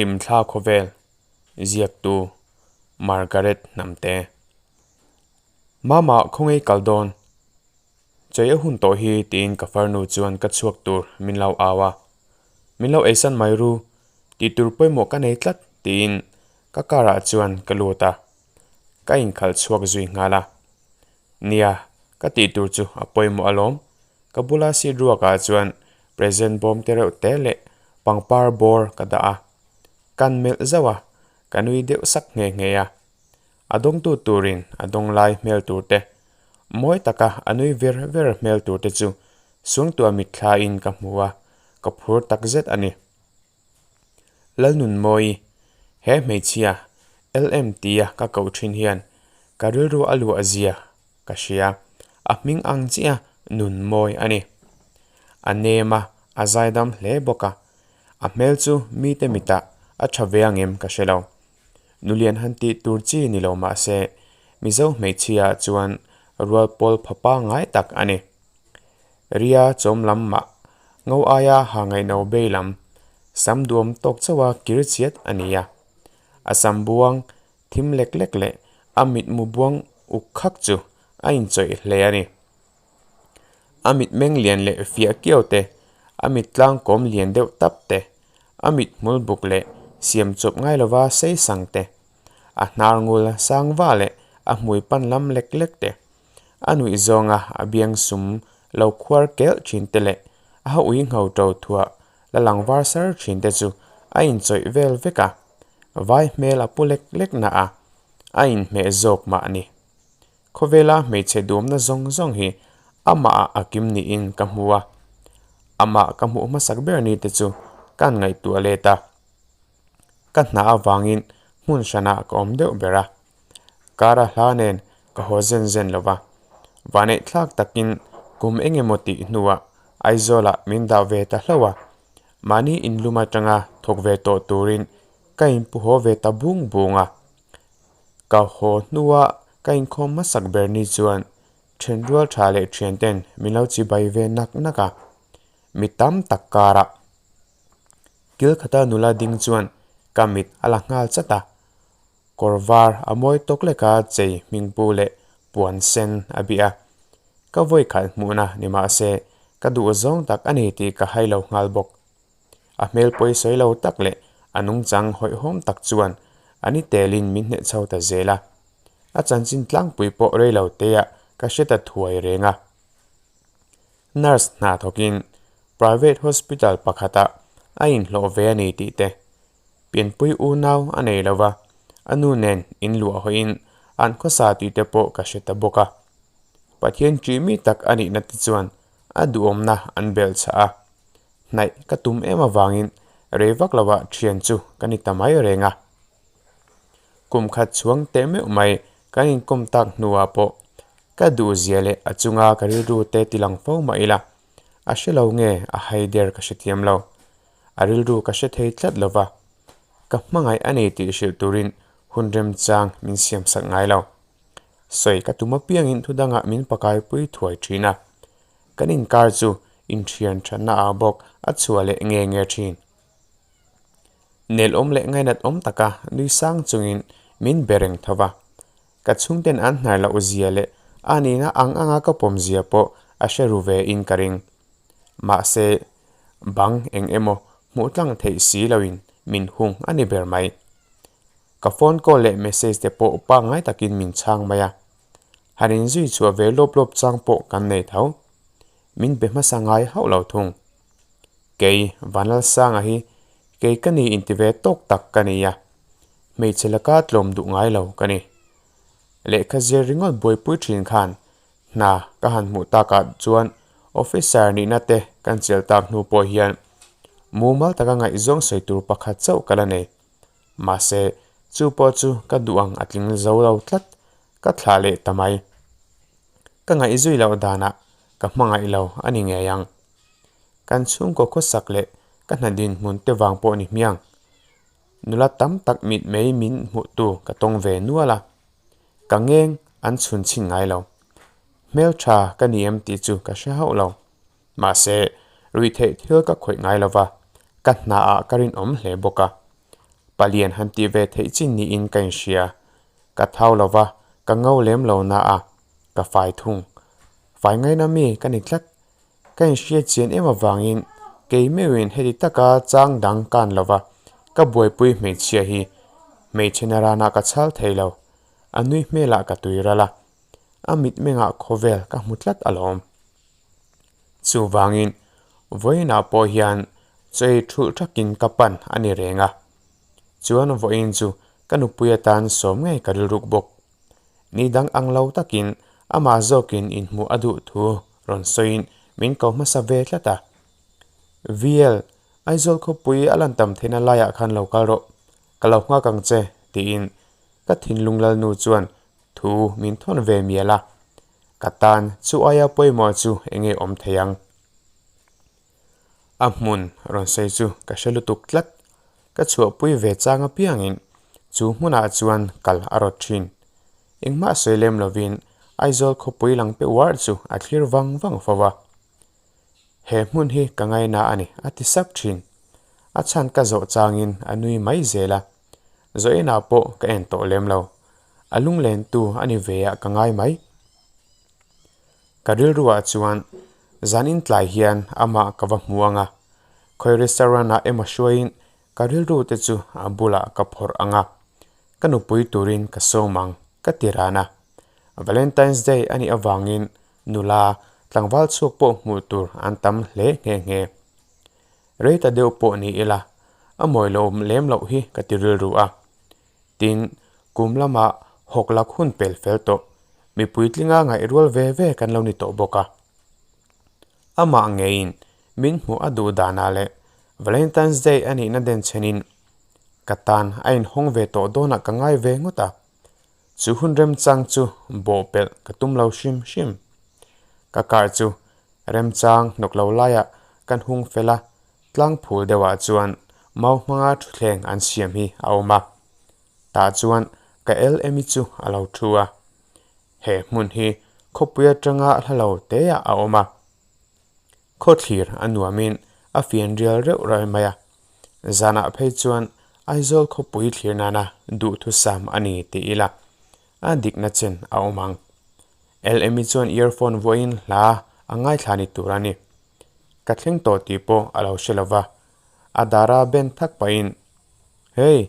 Hlimthla khawvel ziaktu Margaret Hnamte. Mama khawngaih kal dawn. Chei a hun tawh hi tiin ka farnu chuan ka chhuak tur min lo au a. Min lo eisan mai ru, tih tur pawimawh ka nei tlat tiin ka car ah chuan ka lut a. Ka inkhalh chhuak zui nghal a. Nia, ka tih tur chu a pawimawh alawm. Ka bula seat ruak ah chuan present bawm te reuh te leh pangpar bawr ka dah a. Kan melh zauh a, ka nui deuh sak nghe nghe a. A dawngtu turin a dawng lai hmel tur te, mawi taka a nui ver ver hmel tur te chu Sungtuah mitthla in ka hmu a, ka phur tak zet a ni. Lalnunmawi, he hmeichhia LM tia ka koh thin hian ka rilru a luah zia ka hria, a hming ang chiah Nunmawi a ni. A nem a, a zaidam hle bawk a, a hmel chu mite mitah a tha ve angem ka hre lo. Nulian han tih tur chi ni lo mah se, Mizo hmeichhia chuan rual pawl pha pangngai tak a ni. Ria chawm lam mah, ngo aia ha ngaihno bei lam, sam duam tawk chauha kir chiat a ni a. A sam buang thim lek lek leh a mitmu buang uk khak chu a inchawih hle a ni. A mitmeng lian leh fiah kiau te, a mit tlangkawm lian deuh tap te, a mit hmul buk leh siam chawp ngai lova sei sang te, a hnar ngul sang va leh a hmui pan lam lek lek te, a nuih zawnga a biang sum lo khuar kelh thin te leh a ha ui ngho to thuah la lang var sar thin te chu a inchawih vel vek a, vai hmel a pu lek lek na a, a inhmeh zawk mah a ni. Khawvela hmeichhe duamna zawng zawng hi amah ah a kim niin ka hmu a, amah ka hmuh hmasak ber ni te chu ka han ngaihtuah let a. Ka hna avangin hmun hranah ka awm deuh ber a, kara hla nen ka haw zen zen lo va, vaneih thlak takin kum eng emaw tih hnuah Aizawlah min dah ve ta hlauh a, mahni inlum atanga thawk ve tawh turin ka inpu haw ve ta bung bung a. Ka haw hnua ka inkhawm hmasak ber ni chuan thenrual tha leh thian ten min lo chibai ve nak nak a, mi tam tak karah kil khata nula ding chuan ka mit a la nghal chat a, kawr var a mawi tawk leka chei hmingpu leh puan sen a bih a, ka vawi khat hmuhna ni mahse ka duh zawng tak a ni tih ka hai lo nghal bawk. A hmel pawi sawi lo tak leh a nungchang hawihhawm tak chuan a ni telin min hneh chho ta zel a. A chanchin tlangpui pawh rei lo teah ka hre ta thuai reng a. Nurse hna thawkin private hospital pakhatah a inhlawh ve a ni tih te, pianpui unau a nei lo va, a nu nen inluah hawiin an khawsa tih te pawh ka hre ta bawk a. Pathian ṭihmi tak a nihna te chuan a duhawmna an belhchhah a. Hnaih ka tum em avangin rei vak lovah thian chu ka ni ta mai reng a. Kum khat chhuang teh meuh mai kan inkawm tak hnuah pawh ka duhzia leh a chunga ka rilru te ti lang fo mah ila, a hre lo nge a hai der ka hrethiam lo. A rilru ka hre thei tlat lova, ka hmangaih a ni tih hrilh turin hun remchang min siamsak ngai lo. Sawi ka tum apiangin thudangah min pakaipui thuai thin a. Kan inkar chu inthian thatna ah bawk a chhuah leh nge nge thin. Nelawm leh ngainat awm taka nui sang chungin min be reng tho va. Ka chhungten an hnar loh zia leh a nihna ang anga ka pawm zia pawh a hre ru ve in ka ring. Mahse, bang eng emaw hmuh tlang theih si loin min hung a ni ber mai. Ka phone call leh message te pawh pangngai takin min chhang mai a. Han inzui chhuah ve lawp lawp chang pawh kan nei tho. Min be hmasa ngai hauh lo thung. Kei Vanlalsanga hi kei ka ni inti ve tawk tak ka ni a, hmeichhe laka tlawm duh ngai lo ka ni. Lehkha zir ringawt buaipui thin khan hna ka han hmuh takah chuan officer nihna te kan chelh tak hnu pawh hian mumal taka ngaihzawng sawi tur pakhat chauh ka la nei. Mahse, chu pawh chu ka duh ang a tling zo lo tlat, ka thlah leh ta mai. Ka ngaihzui loh danah ka hmangaih lo a ni ngei ang. Kan chhungkaw khawsak leh ka hna dinhmun te vang pawh ni hmiang. Nula tam tak mit mei min hmuhtu ka tawng ve nual a, ka ngeng an chhun chhin ngai lo. Hmeltha ka ni em tih chu ka hre hauh lo. Mahse, ruihtheih thil ka khawih ngai lo va, ka hnaah ka rinawm hle bawk a. Palian han tih ve theih chin niin ka inhria. Ka thau lo va, ka ngo lem lo na a, ka fai thung. Fai ngaina mi ka ni tlat. Ka inhriat chian em avangin kei meuhin heti taka chang dang kan lo va, ka buaipui hmeichhia hi hmeichhe naranah ka chhal thei lo. A nui hmelah ka tui ral a, a mitmengah khawvel ka hmu tlat alawm. Chuvangin vawiinah pawh hian chawi thulh thakin ka pan a ni reng a. Chuan vawiin chu ka nupui atan sawm ngei ka rilruk bawk. Ni dang ang lo takin amah zawkin inhmuh a duh thu rawn sawiin min ko hmasa ve tlat a. VL, Aizawl khawpui a lan tam theihna laiah khan lo kal rawh, ka lo nghak ang che tiin ka thinlung lalnu chuan thu min thawn ve mial a. Ka tan chu aia pawimawh chu eng nge awm thei ang? A hmun rawn sawi chu ka hre lutuk tlat. Ka chhuahpui ve chang apiangin chu hmunah chuan kal a rawt thin. Engmah sawi lem lovin Aizawl khawpui lang pe uar chu a thlir vang vang fo va. He hmun hi ka ngaina a ni, a ti sap thin. A chhan ka zawh changin a nui mai zel a. Zawh-enah pawh ka en tawh lem lo. A lunglentu a ni ve ah ka ngai mai. Ka rilruah chuan zan intlai hian amah ka va hmu ang a, khawi restaurant ah emaw hruaiin ka rilru te chu a bulah ka phawrh ang a, ka nupui turin ka sawm ang ka ti ran a. Valentine's Day a nih avangin nula tlangval chhuak pawh hmuh tur an tam hle nghe nghe. Rei ta deuh pawh ni ila, a mawi lo lem loh hi ka ti rilru a. Tin, kum lama hawk lak hun pel fel tawh, mipui tlinga ngaih rual ve ve kan lo ni tawh bawk a. Amah ngeiin min hmuh a duh danah leh Valentine's Day a nihna den chhenin ka tan a inhawng ve tawh dawnah ka ngai ve ngawt a. Chu hun remchang chu bawhpelh ka tum lo hrim hrim. Ka car chu remchang hnawk lo laiah kan hung fel a, Tlang phul deuhah chuan mau hmanga thutthleng an siam hi a awm a, tah chuan ka LME chu a lo thu a. He hmun hi khawpui atanga hla lo teah a awm a, khawthlir a nuamin a fian rial reuh rai mai a. Zanah phei chuan Aizawl khawpui thlir nana duhthusam a ni ti ila a dikna chen a awm ang. LME chuan earphone vuahin hla a ngaithla ni tur a ni. Ka thleng tawh tih pawh a lo hre lo va, a dara ben thak pahin, Hey,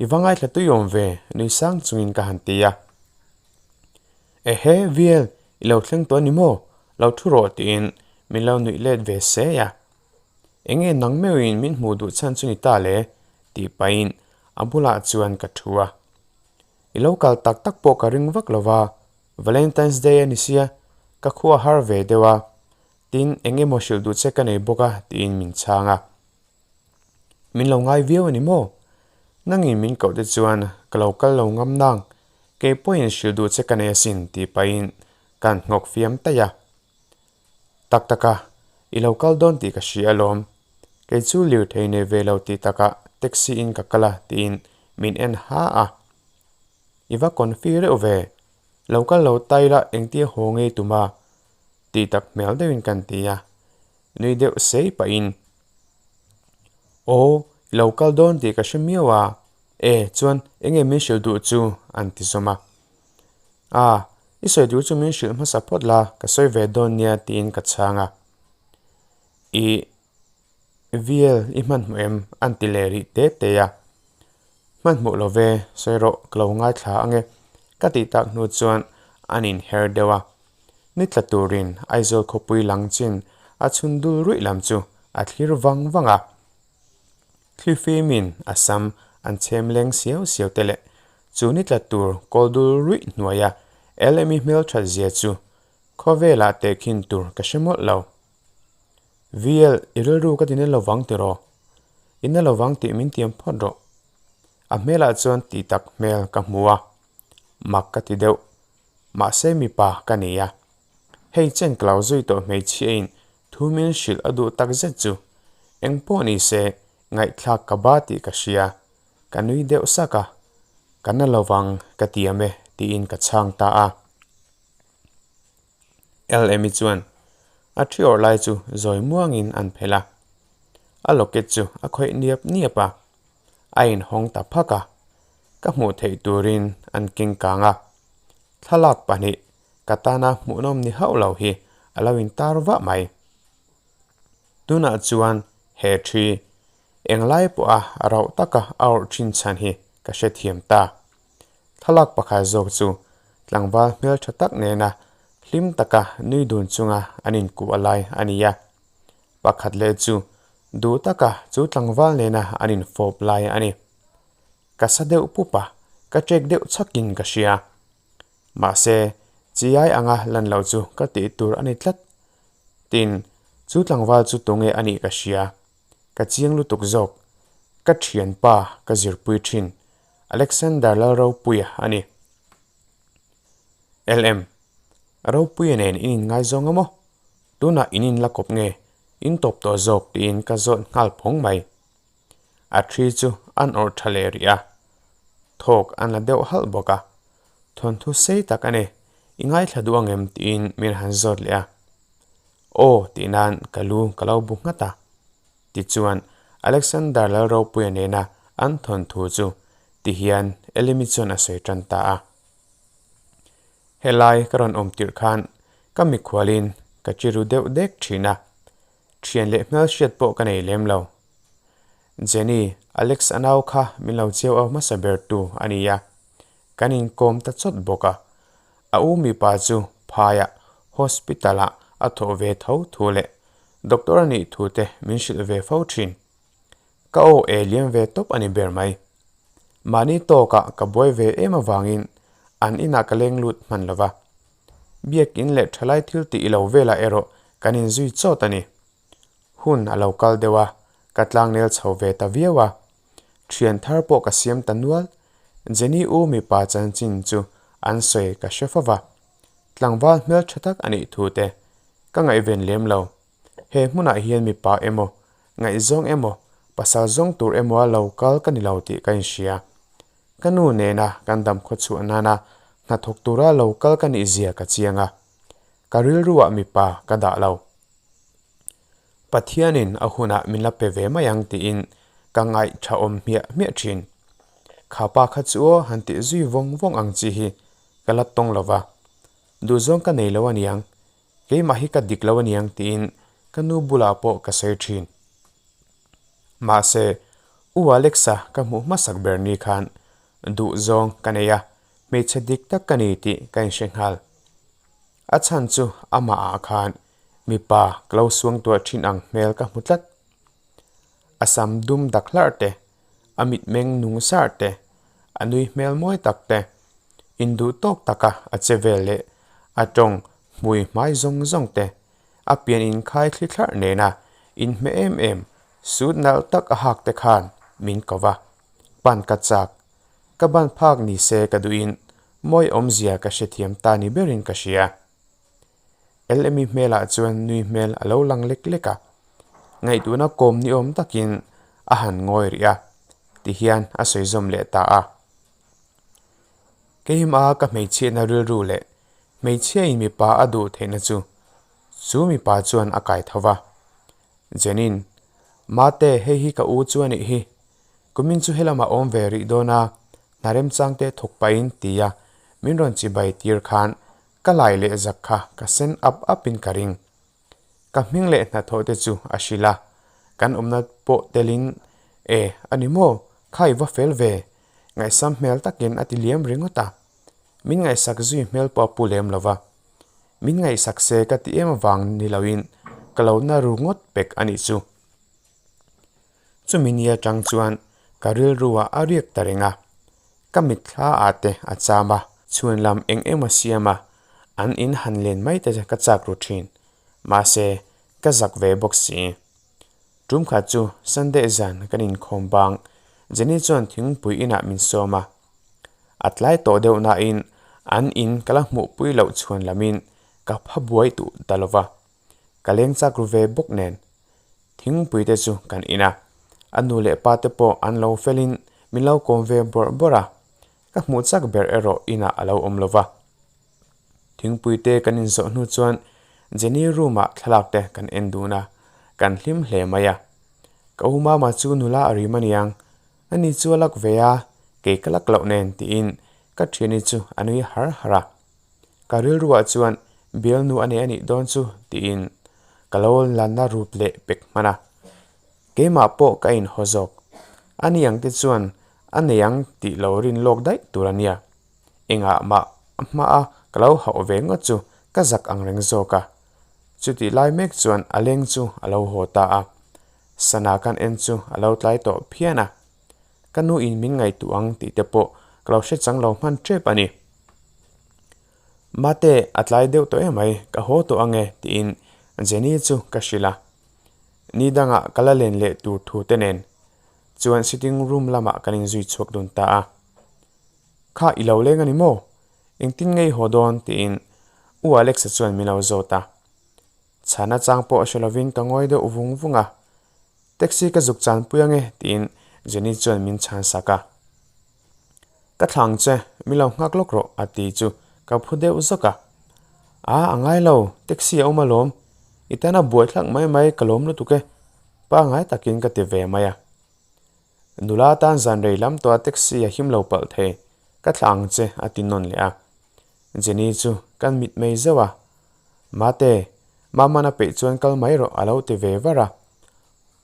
i va ngaithla tui awm ve, nui sang chungin ka han ti a. Ehe, Viel, i lo thleng tawh a ni maw? Lo thu rawh tiin min lo nuih let ve se a. Enge nang meuhin min hmuh duh chhan chu ni ta le? tih pahin a bulah chuan ka thu a. I lo kal tak tak pawh ka ring vak lo va, Valentine's Day a ni sia, ka khua har ve deuh a, Tin, eng emaw hrilh duh che ka nei bawk a, tiin min chhang a. Min lo ngai viau a ni maw? Nangin min koh te chuan ka lo kal lo ngam nang, kei pawhin hrilh duh che ka nei asin, tih pahin kan nghawk fiam taih a. Tak tak a, i lo kal dawn tih ka hria alawm. Kei chu lirthei nei ve lo tih takah taxi in ka kal a, tiin min en ha a. I va confi reuh ve, lo kal lo ta ila engtia haw ngei tum a? Tih tak hmel deuhin kan ti a, nui deuh sei pahin, Aw, i lo kal dawn tih ka hre miau a, e, chuan enge min hrilh duh chu? an ti zawm a. A, i sawi duh chu min hrilh hmasa phawt la, ka sawi ve dawn nia tiin ka chhang a. I Viel, i hmanhmawh em? an ti leh rih te te a. Hmanhmawh lo ve, sawi rawh, ka lo ngaithla ang e, ka tih tak hnu chuan an inher deuh a. Ni tla turin Aizawl khawpui lang chin a chhun dul ruih lam chu a thlir vang vang a. Thlifimin a sam an chhem leng siau siau te leh chu ni tla tur kawl dul ruih hnuaia LME hmelthat zia chu khawvelah tehkhin tur ka hre mawlh lo. VL, i rilru ka ti na lovang tiraw? I na lovang tih min tiam phawt rawh. A hmelah chuan tih tak hmel ka hmu a, mak ka ti deuh. Mahse mipa ka ni a. Hei chen ka lo zui tawh hmeichhiain thu min hrilh a duh tak zet chu. Eng pawh ni se, ngaihthlak ka ba tih ka hria. Ka nui deuh sak a, Ka na lovang ka tiam e tiin ka chhang ta a. LME chuan a thi awrh lai chu zawi muangin an phelh a, a locket chu a khawih niap niap a. A inhawng ta phak a, ka hmuh theih turin an keng kang a. Thlalak pahnih ka tana hmuhnawm ni hauh lo hi a lo intar vah mai. Tunah chuan he thi englai pawha rauh taka a awrh thin chhan hi ka hrethiam ta. Thlalak pakhat zawk chu tlangval hmeltha tak nena hlim taka nui dun chunga an inkuah lai a ni a. Pakhat leh chu duh taka chu tlangval nena an infawp lai a ni. Ka sa deuh pup a, ka ṭek deuh chhakin ka hria. Mahse, chiai anga lan loh chu ka tih tur a ni tlat. Tin, chu tlangval chu tunge a nih ka hria. Ka chiang lutuk zawk. Ka thianpa ka zirpui thin. Alexander Lalropuia a ni. LM, Ropuia nen in inngaizawng a maw? Tunah in inla kawp nge? In tawp tawh zawk tiin ka zawt nghal phawng mai. A thi chu an awrh tha leh rih a, thawk an la deuh halh bawk a. Thawnthu sei tak a ni, i ngaithla duh ang em tiin min han zawt leh a. Aw tih nan ka lu ka lo bu nghat a. Tichuan Alexander Lalropuia nena an thawnthu chu tihian Elimi chuan a sawi tan ta a. Helai ka rawn awm tirh khan ka mikhualin ka chiru deuh dek thin a. Thian leh hmelhriat pawh ka nei lem lo. Jenny, Alex a nau kha min lo chiau au hmasa ber tu a ni a, kan inkawm ta chawt bawk a. A u mipa chu phaiah hospital ah a thawh ve tho thu leh doctor a nih thu te min hrilh ve fo thin. Ka aw e liam ve tawp a ni ber mai. Mahni tawkah ka buai ve em avangin an inah ka leng lut hman lo va. Biakin leh thalai thil tih i lo velah erawh kan inzui chawt a ni. Hun a lo kal deuh a, ka tlangnel chho ve ta viau a. Thian thar pawh ka siam ta nual. Jenny u mipa chanchin chu an sawi ka hre fo va. Tlangval hmel tha tak a nih thu te ka ngaihven lem lo. He hmunah hian mipa emaw, ngaihzawng emaw, pasal zawng tur emaw a lo kal ka ni lo tih ka inhria. Ka nu nena kan dam khaw chhuah nana hnathawk tura lo kal ka nih zia ka chiang a, ka rilruah mipa ka dah lo. Pathianin a hunah min la pe ve mai ang tiin ka ngaih tha awm hmiah hmiah thin. Kha pa kha chu aw han tih zui vawng vawng ang chi hi ka la tawng lo va, duhzawng ka nei lo aniang, keimah hi ka dik lo aniang tiin ka nu bulah pawh ka sawi thin. Mahse, U Alexa ka hmuh hmasak ber ni khan duh zawng ka nei a, hmeichhe dik tak ka ni tih ka inhre nghal. A chhan chu amah ah khan mipa ka lo suangtuah thin ang hmel ka hmu tlat. A sam dum dak hlarh te, a mitmeng nung sar te, a nui hmel mawi tak te, induh tawk taka a che vel leh a tawng hmui hmai zawng zawng te, A pian inkhai thli thlarh nena inhmeh em em suit nalh tak a hak te khan min ko va, pan ka chak, ka ban phak ni se ka duhin mawi awmzia ka hrethiam ta ni berin ka hria. LME hmelah chuan nui hmel a lo lang lek lek a, ngaihtuahna kawm ni awm takin a han ngawi rih a, tihian a sawi zawm leh ta a. Keimah ka hmeichhiatna rilru leh Hmeichhiain mipa a duh theihna chu chu mipa chuan a kai tho va. Jenin, Mate, hei hi ka u chu a nih hi. Kumin chu helamah awm ve rih dawn a, hna remchangte thawk pahin tia min rawn chibai tir khan ka lai leh zak kha ka sen ap apin ka ring. Ka hming leh hnathawh te chu a hrilh a, kan awmna pawh telin, E, a ni maw? Kha i va fel ve, ngaihsam hmel takin a ti liam ringawt a. Min ngaihsak zui hmel pawh a pu lem lo va, min ngaihsak se ka ti em avang ni loin ka lo na ru ngawt pek a nih chu. Chumi ni atang chuan ka rilruah a riak ta reng a, ka mitthla ah te a cham a, chhun lam eng emaw siam a, an in han len mai te ka chak ru thin, mahse ka zak ve bawk si. Tum khat chu Sunday zan kan inkhawm bang, Jenny chuan thingpui inah min sawm a, A tlai tawh deuh nain an in ka la hmuhpui loh chhuan lamin ka pha buai duh ta lo va, ka leng chak ru ve bawk nen. Thingpui te chu kan in a, a nu leh pa te pawh an lo felin min lo kawm ve bawrh bawrh a, ka hmuh chak ber erawh inah a lo awm lo va. Thingpui te kan inzawh hnu chuan Jenny room ah thlalak te kan en dun a, kan hlim hle mai a. Ka u mama chu nula a rim aniang. Ani chu a lak ve a, kei ka lak loh nen tiin ka thiani chu a nui har har a. Ka rilruah chuan bialnu a nei a nih dawn chu tiin ka lo la na rup leh pek hman a. Keimah pawh ka inhaw zawk. Ani ang te chuan a nei ang tih lo rin lawk daih tur a nia. Engah mah a hma a ka lo hauh ve ngawt chu ka zak ang reng zawk a. Chutih lai mek chuan a leng chu a lo haw ta a. Sana kan en chu a lo tlai tawh phian a. Ka nu in min ngaihtuah ang tih te pawh ka lo hre chang lo hman tep a ni. Mate, a tlai deuh tawh emai, ka haw tawh ange tiin Jenny chu ka hrilh a. Ni dangah ka la len leh tur thu te nen chuan sitting room lamah kan inzui chhuak dun ta a. Kha i lo leng a ni maw? Engtin nge i haw dawn? tiin U Alex-a chuan min lo zawt a. Chhana chang pawh hre lovin ka ngawi deuh vung vung a. Taxi ka zuk chan pui ange tiin Jenny chuan min chhan sak a. Ka thlang che, min lo nghak lawk rawh a ti chu ka phu deuh zawk a. A, a ngai lo, taxi a awm alawm. I tana buai thlak mai mai ka lawm lutuk e, pangai takin ka ti ve mai a. Nula tan zan rei lam tawh a taxi a him lo palh thei, ka thlah ang che a ti nawn leh a. Jenny chu kan mit mei zeuh a, Mate, Maman a peih chuan kal mai rawh a lo ti ve var a.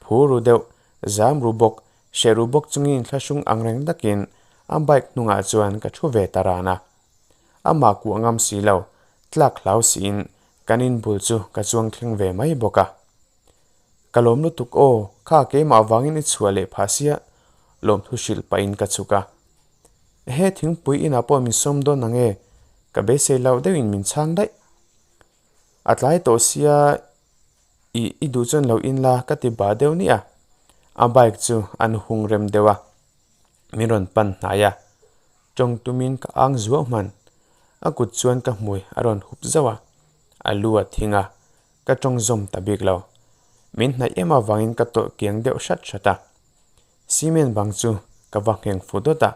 Phu ru deuh, zam ru bawk, hreh ru bawk chungin thlahrung ang reng takin a bike hnungah chuan ka thu ve ta ran a. Amah kuah ngam si lo, tlak hlau siin kan inbul chu ka chuang thleng ve mai bawk a. Ka lawm lutuk aw, kha keimah vangin i chhuah leh phah sia, lawmthu hrilh pahin ka chhuk a. Ehe thingpui inah pawh min sawm dawn ang e, ka beisei loh deuhin min chhang daih. A tlai tawh sia i i duh chuan lo in la ka ti bah deuh nia. A bike chu an hung rem deuh a, min rawn pan hnai a, tawng tumin ka ang zuau hman. A kut chuan ka hmui a rawn hup zauh a, a lu a thing a, Ka tawng zawm ta bik lo. Min hnaih em avangin ka tawlh kiang deuh hrat hrat a. Cement bang chu ka va ngheng fu dawt a.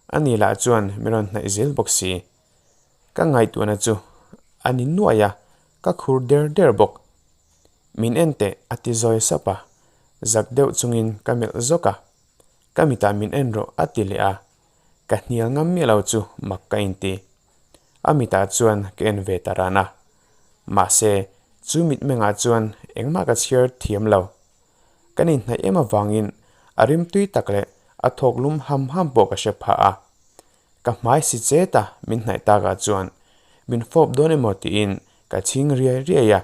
Ani lah chuan min rawn hnaih zel bawk si. Ka ngaihtuahna chu a ni nuai a, ka khur der der bawk. Min en teh a ti zawi sap a, zak deuh chungin ka melh zawk a. Ka mitah min en rawh a ti leh a. Ka hnial ngam miah lo chu mak ka inti. A mitah chuan ka en ve ta ran a. Mahse, chu mitmengah chuan engmah ka chhiar thiam lo. Kan inhnaih em avangin a rimtui tak leh a thawk lum ham ham pawh ka hre phah a. Ka hmai si chet a min hnaih takah chuan min fawp dawn emaw tiin ka chhing riai riai a.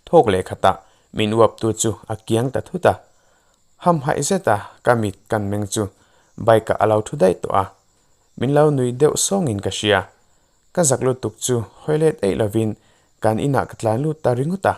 Thawk leh khatah min uaptu chu a kiang ta thut a. Hamhaih zeta ka mit kan meng chu bike ah a lo thu daih tawh a. Min lo nui deuh sawngin ka hria. Ka zak lutuk chu hawi let eih lovin kan inah ka tlan lut ta ringawt a.